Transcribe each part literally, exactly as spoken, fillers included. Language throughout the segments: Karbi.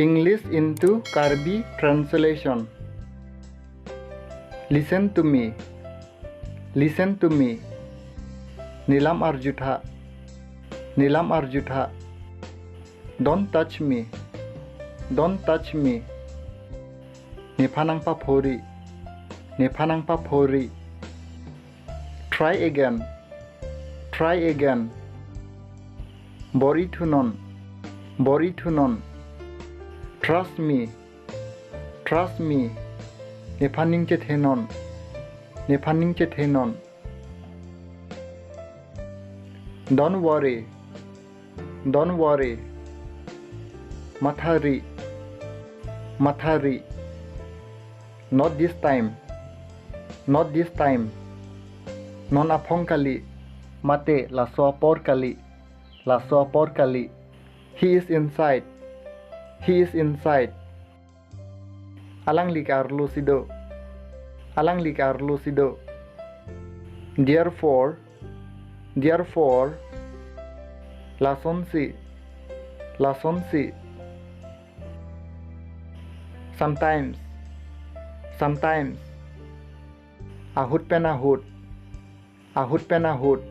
English into Karbi translation. Listen to me. Listen to me. Nelam arjutha. Nelam arjutha. Don't touch me. Don't touch me. Nephan nangpaphori. Nephan nangpaphori. Try again. Try again. Bor-ithunon. Bor-ithunon. Trust me. Trust me. Nephan ningchethenon. Nephan ningchethenon. Don't worry. Don't worry. Mathari. Mathari. Not this time. Not this time. Non aphong kali. Mate laso apor kali. Laso apor kali. He is inside. He is inside. Alangli ke arlo si do. Alangli ke arlo si do. Therefore, therefore, lasonsi, lasonsi. Sometimes, sometimes. Ahut pen ahut. Ahut pen ahut.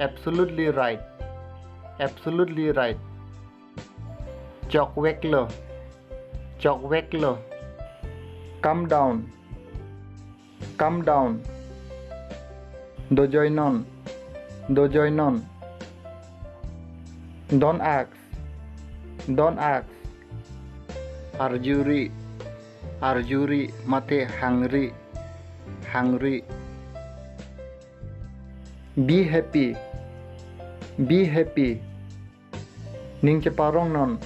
Absolutely right. Absolutely right. Chokveklo. Chokveklo. Come down. Come down. Dojoinon. Dojoinon. Don't ask. Don't ask. Arjuri. Arjuri mate hangri. Hangri. Be happy. Be happy. Ningcheparongnon.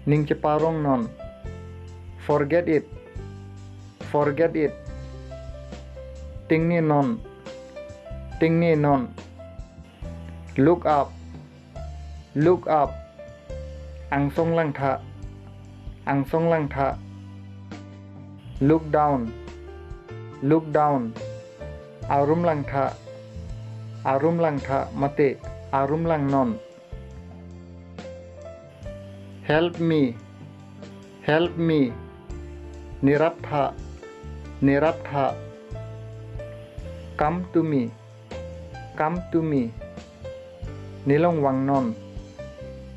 Ningcheparongnon. Forget it. Forget it. Tingnenon. Tingnenon. Look up. Look up. Angsong langtha. Angsong langtha. Look down. Look down. Arum langtha. Arum langtha mate arum langnon. Help me. Help me. Neraptha. Neraptha. Come to me. Come to me. Nelong vangnon.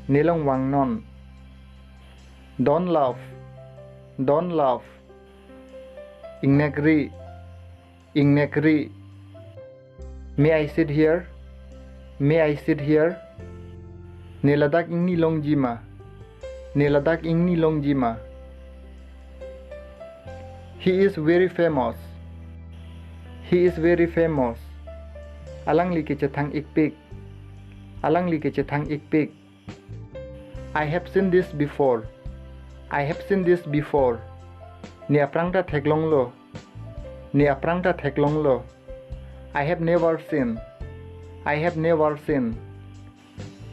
Nelong vangnon. Don't laugh. Don't laugh. Ingnekri. Ingnekri. May I sit here? May I sit here? Ne ladak ingni longji ma? Ne ladak ingni longji ma? He is very famous. He is very famous. Alangli ke chethang-ikpik. Alangli ke chethang-ikpik. I have seen this before. I have seen this before. Ne aphrang ta theklonglo. Ne aphrang ta theklonglo. I have never seen. I have never seen.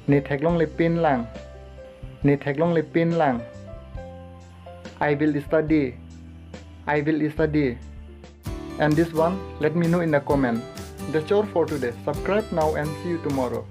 Ne theklongle pinlang. Ne theklongle pinlang. I will study. I will study. And this one, let me know in the comment. That's all for today. Subscribe now and see you tomorrow.